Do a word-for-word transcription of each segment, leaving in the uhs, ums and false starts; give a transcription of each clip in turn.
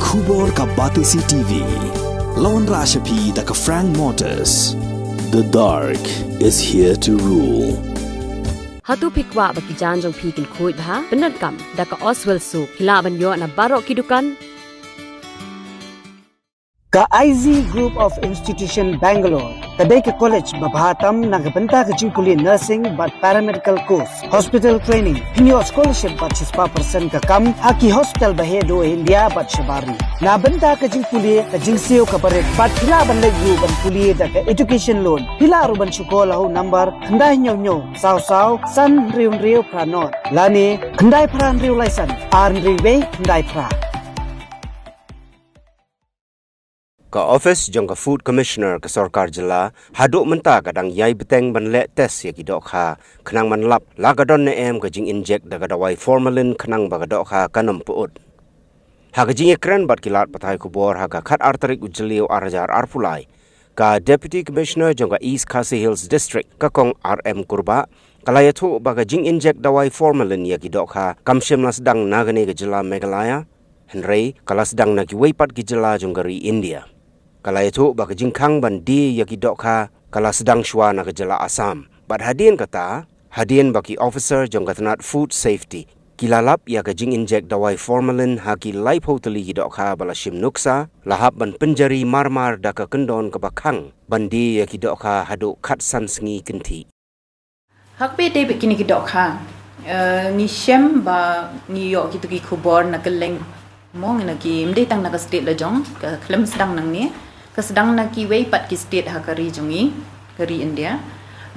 Khubor ka Batesi T V. La wanrah sha phi da ka Frank Motors. The dark is here to rule. Hato phi kwah ba ki jaiñ jong phi kin khuid bha? Pyndonkam da ka Oswell Soap. Phi lah ban ïoh na baroh ki dukan. Ka I Z Group of Institution Bangalore ka dei ka college ba bha tam na ka bynta ka jingpule nursing bad paramedical course, hospital training. Phin ïoh scholarship bad shispah percent ka kam ha ki hospital ba heh duh India bad shabar ri. Na bynta ka jingpule, ka jingsiew kaba rit bad phi lah ban leit ruh ban pule da ka education loan. Phi lah ruh ban shu call ha u number khyndai hynñiew hynñiew saw saw san hynriew hynriew phra nod lane khyndai phra hynriew lai san ar hynriew wei khyndai phra. Ka office jong ka Food Commissioner ka sorkar jylla haduh mynta ka dang ïai bteng ban leh test ïa ki dohkha khnang ban lap la ka don ne em ka jing-inject da ka dawai formalin khnang ba ka dohkha kan ym pyut. Ha ka jingïakren bad ki lad pathai khubor ha ka khatar tarik u Jylliew ar hajar arphew lai, ka Deputy Commissioner jong ka East Khasi Hills District, ka Kong R M Kurbah, ka la ïathuh ba ka jing-inject dawai formalin ïa ki dohkha kam shym la sdang na kane ka jylla Meghalaya, hynrei ka la sdang na kiwei pat ki jylla jong ka ri India. Ka la ïathuh ba ka jingkhang ban die ïa ki dohkha ka la sdang shuwa na ka jylla Assam. Bad hadien kata, hadien ba ki officer jong ka tnat Food Safety ki la lap ïa ka jing-inject dawai formalin ha ki laiphew tylli ki dohkha ba la shim nuksa, la hap ban pynjari marmar da ka kyndon kaba khang ban die ïa ki dohkha haduh khatsan sngi kynthih. Ha kaba ïadei bad kine ki dohkha, eh, ngi shem ba ngi ïoh kito ki khubor na kylleng, mo, na ki, ym dei tang na ka state la jong, ka khlem sdang nangne, ka sdang na kiwei pat ki state ha ka ri jong ngi, ka ri India.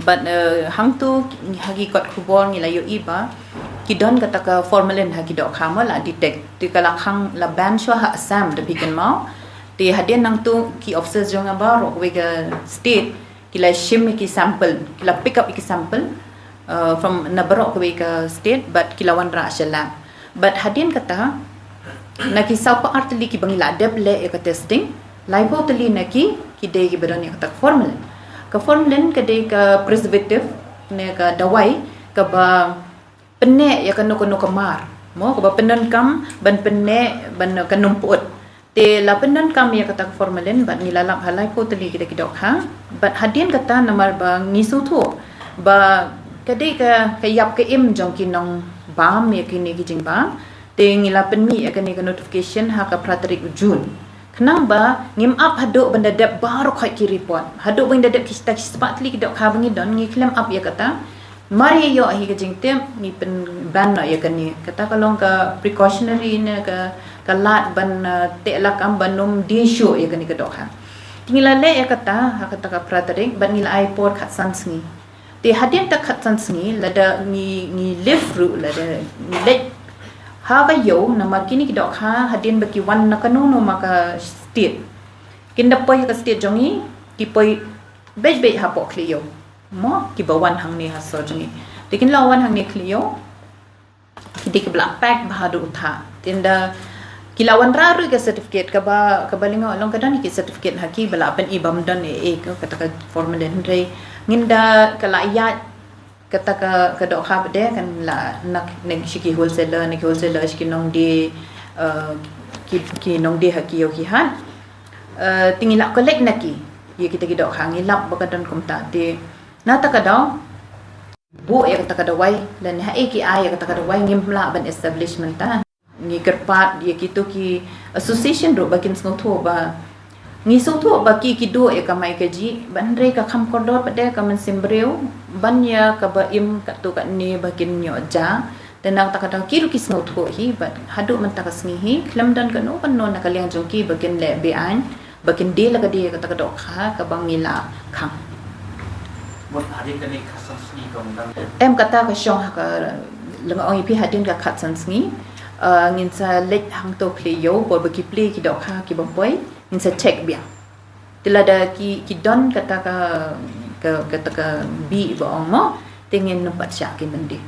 Bad, eh, hangto ha ki kot khubor ngi la ïohi ba ki don kata ka formalin ha ki dohkha, mo, la detect. Te ka la khang, la ban shuwa ha Assam, da phi kynmaw. Te hadien nangto ki officers jong nga baroh kawei ka state ki la shim ïa ki sample, ki la pick up ïa ki sample, uh, from na baroh kawei ka state, bad ki la wanrah sha lab. Bad hadien kata, na ki sawphew ar tylli kiba ngi la dep leh ïa ka testing, laiphew tylli na ki, ki dei kiba don ïa kata ka formalin. Ka formalin ka dei ka preservative, ne ka dawai kaba pynneh ïa kano kano ka mar, mo, kaba pyndonkam ban pynneh, ban, uh, kan ym pyut. Te la pyndonkam ïa kata ka formalin bad ngi la lap ha laiphew tylli kita ki dohkha. Bad hadien kata, namar ba ngi sngewthuh ba ka dei ka, ka ïap ka im jong ki nongbam ïa kine ki jingbam, te ngi la pynmih ïa kane ka notification ha ka phra tarik u June. Khnang ba ngim ap haduh ban da dep baroh khoit ki report, haduh ban da dep kita ki spah tylli ki dohkha ba ngi don, ngi khlem ap ïa kata. Mar ïa ïoh hi ka jingtip, ngi pynban noh ïa kane. Kata ka long ka precautionary, ne ka, ka lad ban, uh, teh lakam ban ym die shuh ïa kane ka dohkha. Te ngi la leh ïa kata ha kata ka phra tarik bad ngi la ai por khatsan sngi. Te hadien ta khatsan sngi, lada ngi, ngi lift ruh, lada ngi leit ha ka ïew, namar kine ki dohkha hadien ba ki wan na kano kano ma ka state, kin da poi ha ka state jong ngi, ki poi beit beit hapoh khlieh ïew, mo, kiba wan hangne ha sor jong ngi. Te kin la wan hangne khlieh ïew, ki dei kiba la pack bha haduh u thah. Te ynda ki la wanrah ruh ka certificate, kaba, kaba lyngngoh long ka don ki certificate ha ki ba la pyni bym don ei ei ka, kata ka formalin, hynrei ngin da, ka la ïaid kata ka, ka dohkha pat de, kan la na, na sha ki wholesaler, na ki wholesaler sha ki nongdie, eh, ki, ki nongdie ha ki ïew ki hat. Eh, te ngi la collect na ki ïa kita ki dohkha, ngi lap ba ka don kumta. Te na kata ka daw, buh ïa kata ka dawai, lane haei ki ai ïa kata ka dawai, ngim lah ban establish mynta. Ngi kyrpad ïa kito ki association ruh ba kin sngewthuh ba, ngi sngewthuh ba ki, ki duh ïa ka mai ka jih, bad hynrei ka kham kordor pat de ka mynsiem briew ban ïa kaba im katto katne ba kin ïoh jia. Te na kata ka daw ki ruh ki sngewthuh hi, bad haduh mynta ka sngi hi khlem don kano kano na ka liang jong ki ba kin leh be-aiñ, ba kin die la ka die kata ka dohkha kaba ngi la khang. Mut hadien kane khatsan sngi ka ong dang. Em, kata ka shong ha ka, lyngngoh ong ïa phi, hadien ka khatsan sngi, eh, ngin sa leit hangto khlieh ïew, por ba ki plie ki dohkha ki bym poi, ngin sa check biang. Te lada ki, ki don kata ka, ka, kata ka bih ba ong mo, te ngin ym pat shah kin die.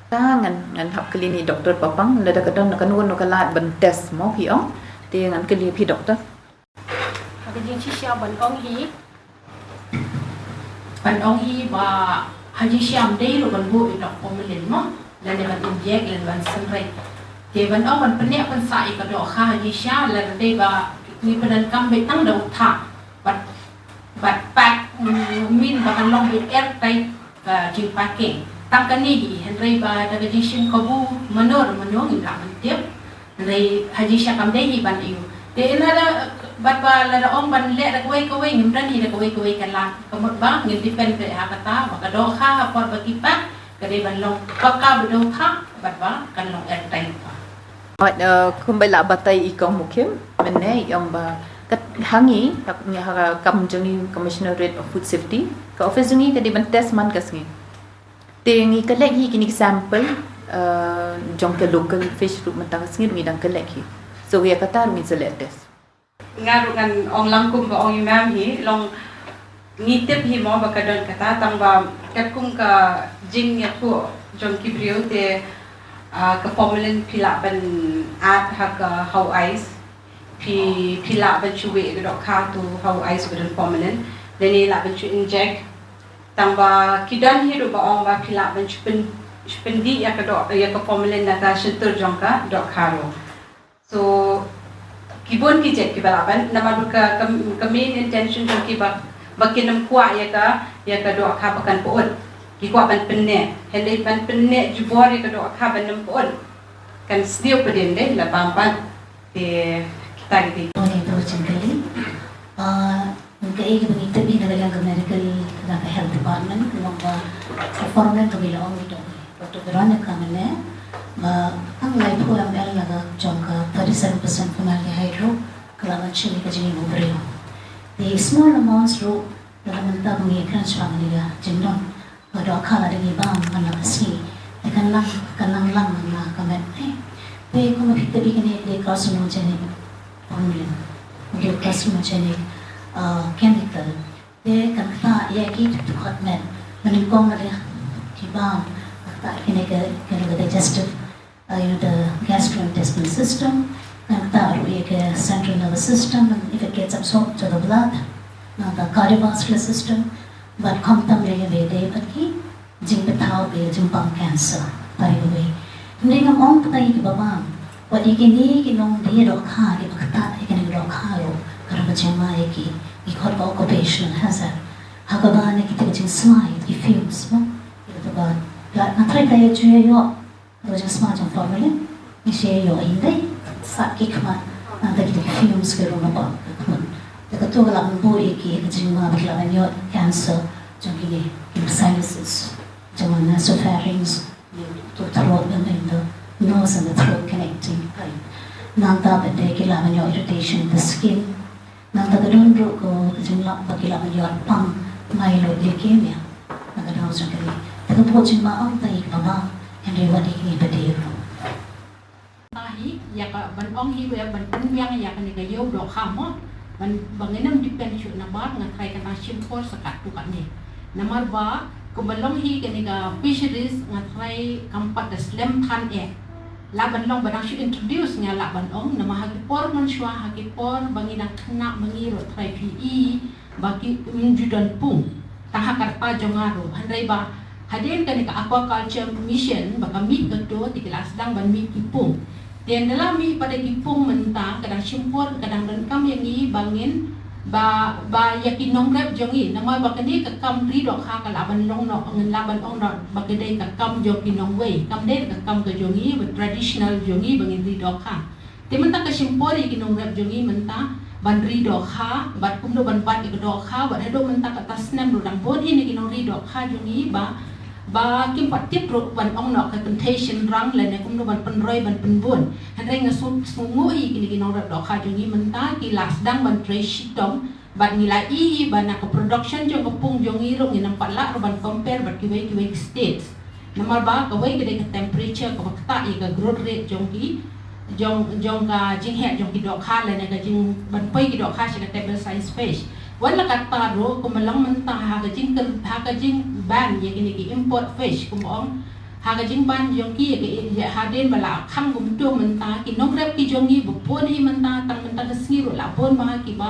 Ta ngan, ngan hap kylli na i doktor ba pang, lada ka don kano kano ka lad ban test mo phi ong, te ngan kylli phi doktor. Ha ka jingshisha ban ong hi, ban ong hi ba ha jingshisha ym dei ruh ban buh ïa u formalin mo, lane ban inject, lane ban synreit. Te ban ong ban pyneh pynsah ïa ka dohkha ha jingshisha lada dei ba ngi pyndonkam beit tang da u thah bad bad pack, mm, min ba kan long beit airtight ka jingpacking. Tang kane hi, hynrei ba da ka jingshim kabu mano mano ngim lah ban tip. Hynrei ha jingshisha kam dei hi ban ïoh. Te lada bad ba lada ong ban leh da kawei kawei ngim don hi da kawei kawei ka lad. Ka mut ba ngin depend beit ha kata ba ka dohkha ha por ba ki pack ka dei ban long paka ba dohkha bad ba kan long airtight ba. Hooid, eh, kumba la batai i Kong Mukhim mynne, i ong ba kat ha ngi, ha, ha ka kam jong ngi Commissionerate of Food Safety, ka office jong ngi ka dei ban test man ka sngi. Te ngi collect hi kine ki sample, eh, jong ka local fish ruh mynta ka sngi ruh ngi dang collect hi. So ïa kata ruh ngin sa leh test. Nga ruh ngan ong lang kumba ong i ma'am hi, long ngi tip hi mo ba ka don kata, tang ba katkum ka jingïathuh jong ki briew te, ah, ka formalin phi lah ban add ha ka, ha u ice, phi, phi lah ban shu weh ka dohkha to ha u ice ba don formalin, lane lah ban shu inject. Tang ba ki don hi ruh ba ong ba phi lah ban shu pyn, shu pyndih ïa ka doh, ïa ka formalin na ka shyntur jong ka dohkha ruh. So ki bun ki jait kiba lah ban, namar ba ka, ka, ka main intention jong ki ba, ba kin ym kwah ïa ka, ïa ka dohkha ba kan pyut. Ki kwah ban pynneh, hynrei ban pynneh jubor ïa ka dohkha ban ym pyut kan sniew padien dei la bam pat. Te kita ki dei. Ong ïa ka jingkylli. Ah, Nga kaei kaba ngi tip hi na ka liang ka medical, na ka health department, ka long ba ka formalin kaba la ong i Doctor Veronica mynne ba tang laiphew M L na ka jong ka thirty-seven percent formaldehyde ruh ka lah ban shim ïa ka jingim u briew. Te small amounts ruh, lada mynta ba ngi kren shaphang ïa ka jingdon ka dohkha lada ngi bam man la ka sngi, te kan lang, kan lang lang man la ka met ne. Te kumba phi tip hi kane ka dei carcinogenic formalin, ka dei carcinogenic, uh, chemical. Te kan ktah ïa ki dkhot met. Mynnyngkong lada ki bam, kan ktah ïa kane ka, kane ka digestive, uh, you know, the gastrointestinal system, kan ktah ruh ïa ka central nervous system, and if it gets absorbed to the blood, nangta cardiovascular system, bad khamtam lei lei dei bad ki jingbthaw, ki jingbam cancer, tari kawei. Hynrei ngam ong tang ïa kiba bam, wat ïa kine ki nongdie dohkha kiba ktah ïa kane ka dohkha ruh ka dei ka jingma ïa ki, ki khot ka occupational hazard. Ha kaba na kita ki jingsmai, ki fumes mo, kita ba, nga tharai ka ïa ju ïa ïoh Ka jingsma jong formalin, ngi shu ïoh hi dei, sah ki khmat, nangta kita ki fumes ki rung napoh ka khmat. Te kato ka lah ban buh ïa ki ka jingma ba ki lah ban ïoh cancer jong kine ki sinuses, jong nasopharynx, to throat, and then the nose and the throat connecting, right? Nangta pat de ki lah ban ïoh irritation of the skin, Nangta ka don ruh ka jinglap ba ki lah ban ïoh pang myeloid leukemia. Na ka daw jong kane. Te ka pud jingma ym tang ïa kiba bam, hynrei wat ïa kine ba dei ruh. Ta hi ïa ka ban ong hi ba ban pynbiang ïa kane ka ïew dohkha mo. Ban ba ngin ym depend shuh na bar, nga tharai kan dang shim por sa katto katne. Namar ba kumba long hi kane ka fisheries, nga tharai kam pat da slem than eh. Lah ban long ba dang shu introduce, nga lah ban ong, namar ha ki por mynshuwa, ha ki por ba ngi dang khynnah ma ngi ruh tharai phi i ba kim ju don pung. Tang ha ka rta jong nga ruh, hynrei ba hadien kane ka aquaculture mission ba ka mih kato, te ki la sdang ban mih ki pung. Te ynda la mih pat da ki pung mynta, ka dang shim por, ka dang donkam ïa ngi ba ngin ba, ba ïa ki nongrep jong ngi, namar ba kane ka kam ri dohkha ka lah ban long noh, ngin lah ban ong noh ba ka dei ka kam jong ki nongwei, kam dei ka kam ka jong ngi, ba traditional jong ngi ba ngin ri dohkha. Te mynta ka shim por ïa ki nongrep jong ngi mynta ban ri dohkha, bad kumno ban bat ïa ka dohkha, bad haduh mynta kata snem ruh dang bun hi na ki nongri dohkha jong ngi ba, ba kim pat tip ruh ban ong noh ka kynthei shynrang lane kumno ban pynroi ban pynbun. Hynrei nga sngew, sngewnguh ïa kine ki nongrep dohkha jong ngi mynta ki la sdang ban trei shitom, bad ngi la i ba na ka production jong ka pung jong ngi ruh ngin ym pat lah ruh ban compare bad kiwei kiwei ki states. Namar ba kawei ka dei ka temperature kaba ktah ïa ka growth rate jong ki, jong, jong ka jingheh jong ki dohkha lane ka jing ban poi ki dohkha sha ka table size fish. Wat la katta ruh kumba long mynta ha ka jing, ha ka jingban ïa kine ki import fish, kumba ong ha ka jingban jong ki ïa ka, ïa hadien ba la khang kumto mynta, ki nongrep ki jong ngi ba bun hi mynta, tang mynta ka sngi ruh la bun bha kiba,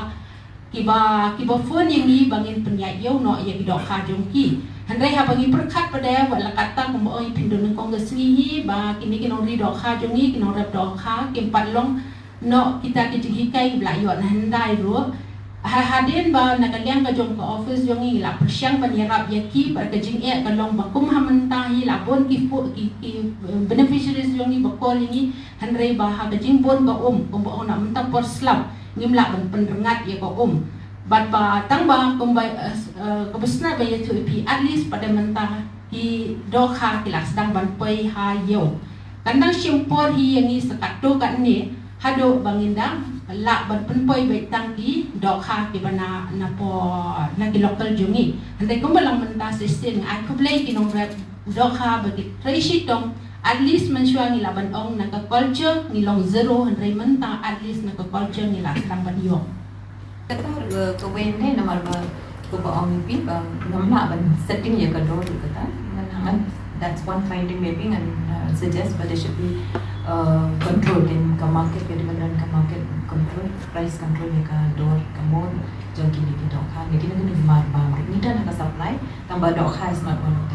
kiba, kiba phone ïa ngi ba ngin pynïaid ïew noh ïa ki dohkha jong ki. Hynrei haba ngi pyrkhat pat de, wat la katta kumba ong i, phin don nyngkong ka sngi hi ba kine ki nongri dohkha jong ngi, ki nongrep dohkha, kim pat long noh kita ki jinghikai kiba la ïoh na hyndai ruh. Ha, hadien ba na ka liang ka jong ka office jong ngi la pyrshang ban ïarap ïa ki, bad ka jingeh ka long ba kum ha mynta hi la bun ki fu-, ki, ki, eh, beneficiaries jong ngi ba call ïa ngi, hynrei ba ha ka jingbun ka um, kumba ong na mynta por slap, ngim lah ban pynrngat ïa ka um. Bad ba tang ba kumba, eh, eh, kaba sngewbha ïathuh ïa phi, at least pat de mynta ki dohkha ki la sdang ban poi ha ïew. Kan dang shim por hi ïa ngi sa katto katne haduh ba ngin dang lah ban pynpoi beit tang ki dohkha kiba na, na po, na ki local jong ngi. Hynrei kumba long mynta, shisien ai khublei ki nongrep dohkha ba ki trei shitom, at least mynshuwa ngi lah ban ong na ka culture ngi long zero, hynrei mynta at least na ka culture ngi la sdang ban ïoh. Kata, eh, kawei ne namar ba kaba ong ïa phi ba ngam lah ban setting ïa ka dor ïa kata. Ngan, ngan, that's one finding maybe ngan, uh, suggest ba there should be, uh, control in ka market, ka demand and ka market control, price control ïa ka dor ka mor jong kine ki dohkha. Ngi kine kine mar ba ngi don ha ka supply, tang ba dohkha is not one of them.